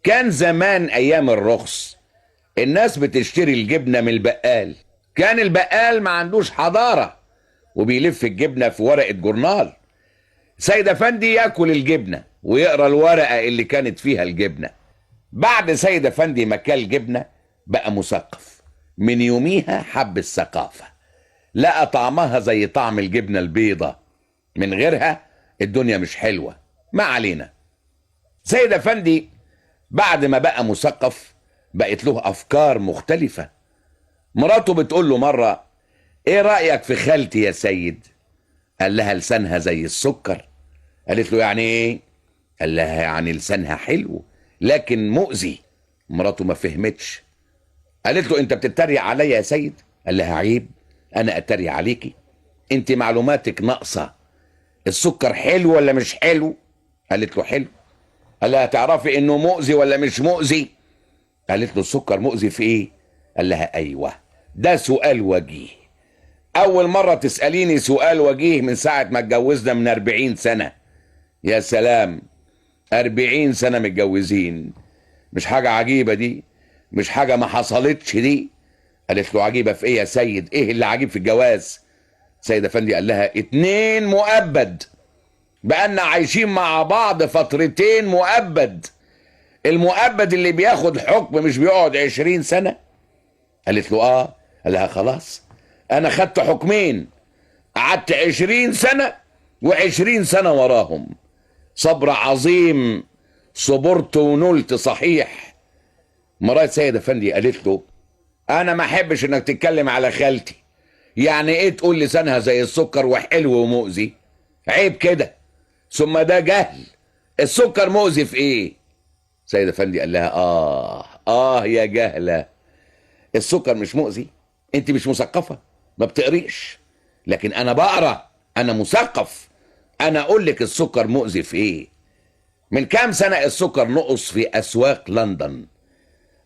كان زمان ايام الرخص الناس بتشتري الجبنة من البقال. كان البقال ما عندوش حضارة وبيلف الجبنة في ورقة جورنال. سيد افندي ياكل الجبنة ويقرا الورقة اللي كانت فيها الجبنة. بعد سيد افندي ما كل جبنه بقى مثقف. من يوميها حب الثقافة، لقى طعمها زي طعم الجبنة البيضة، من غيرها الدنيا مش حلوة. ما علينا، سيد افندي بعد ما بقى مثقف بقت له افكار مختلفة. مراته بتقول له مرة: ايه رايك في خالتي يا سيد؟ قال لها: لسانها زي السكر. قالت له: يعني ايه؟ قال لها: يعني لسانها حلو لكن مؤذي. مراته ما فهمتش، قالت له: انت بتتريق عليا يا سيد؟ قال لها: عيب، انا اتريق عليكي؟ انت معلوماتك ناقصه. السكر حلو ولا مش حلو؟ قالت له: حلو. قال لها: تعرفي انه مؤذي ولا مش مؤذي؟ قالت له: السكر مؤذي في ايه؟ قال لها: ايوه، ده سؤال وجيه. اول مرة تساليني سؤال وجيه من ساعة ما اتجوزنا من 40 سنة. يا سلام، 40 سنة متجوزين، مش حاجة عجيبة دي؟ مش حاجة ما حصلتش دي؟ قالت له: عجيبة في ايه يا سيد؟ ايه اللي عجيب في الجواز؟ سيد افندي قال لها: 2 مؤبد، بقالنا عايشين مع بعض فترتين مؤبد. المؤبد اللي بياخد حكم مش بيقعد 20 سنة؟ قالت له: اه. قال لها: خلاص، انا خدت حكمين، قعدت 20 سنة و20 سنة وراهم. صبر عظيم، صبرت ونلت صحيح. مرات سيد افندي قالت له: انا ما احبش انك تتكلم على خالتي. يعني ايه تقول لسانها زي السكر وحلو ومؤذي؟ عيب كده، ثم ده جهل. السكر مؤذي في ايه؟ سيد افندي قال لها: اه يا جهلة، السكر مش مؤذي، انت مش مثقفة، ما بتقريش، لكن انا بقرا، انا مثقف، انا اقول لك السكر مؤذي في ايه. من كام سنة السكر نقص في اسواق لندن.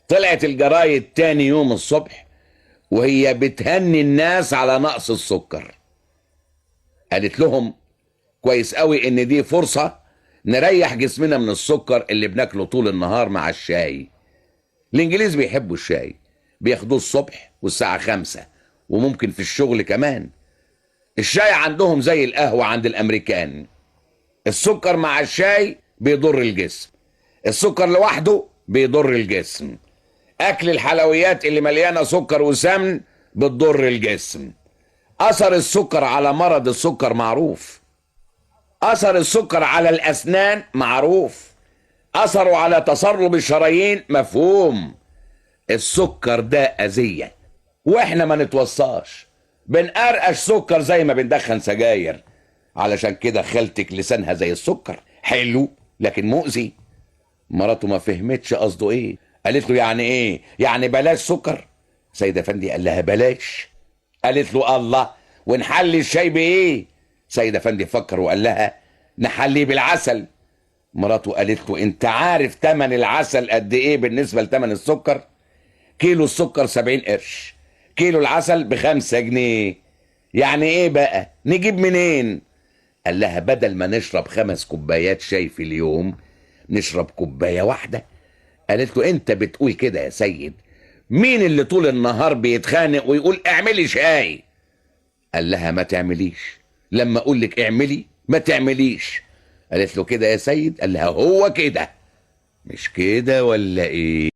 طلعت الجرايد تاني يوم الصبح وهي بتهني الناس على نقص السكر. قالت لهم: كويس قوي ان دي فرصة نريح جسمنا من السكر اللي بناكله طول النهار مع الشاي. الانجليز بيحبوا الشاي، بياخدوه الصبح والساعة 5، وممكن في الشغل كمان. الشاي عندهم زي القهوة عند الامريكان. السكر مع الشاي بيضر الجسم، السكر لوحده بيضر الجسم، اكل الحلويات اللي مليانة سكر وسمن بتضر الجسم. اثر السكر على مرض السكر معروف، اثر السكر على الاسنان معروف، اثره على تصلب الشرايين مفهوم. السكر ده اذية، واحنا ما نتوصاش، بنقرقش سكر زي ما بندخن سجاير. علشان كده خالتك لسانها زي السكر، حلو لكن مؤذي. مراته ما فهمتش قصده ايه، قالت له: يعني ايه؟ يعني بلاش سكر؟ سيد افندي قال لها: بلاش. قالت له: الله، ونحلي الشاي بايه؟ سيد افندي فكر وقال لها: نحليه بالعسل. مراته قالت له: انت عارف تمن العسل قد ايه بالنسبة لتمن السكر؟ كيلو السكر 70 قرش، كيلو العسل ب5 جنيه. يعني ايه بقى؟ نجيب منين؟ قال لها: بدل ما نشرب 5 كوبايات شاي في اليوم نشرب كوباية واحدة. قالت له: انت بتقول كده يا سيد؟ مين اللي طول النهار بيتخانق ويقول اعملي شاي؟ قال لها: ما تعمليش، لما اقول لك اعملي ما تعمليش. قالت له: كده يا سيد؟ قال لها: هو كده، مش كده ولا ايه؟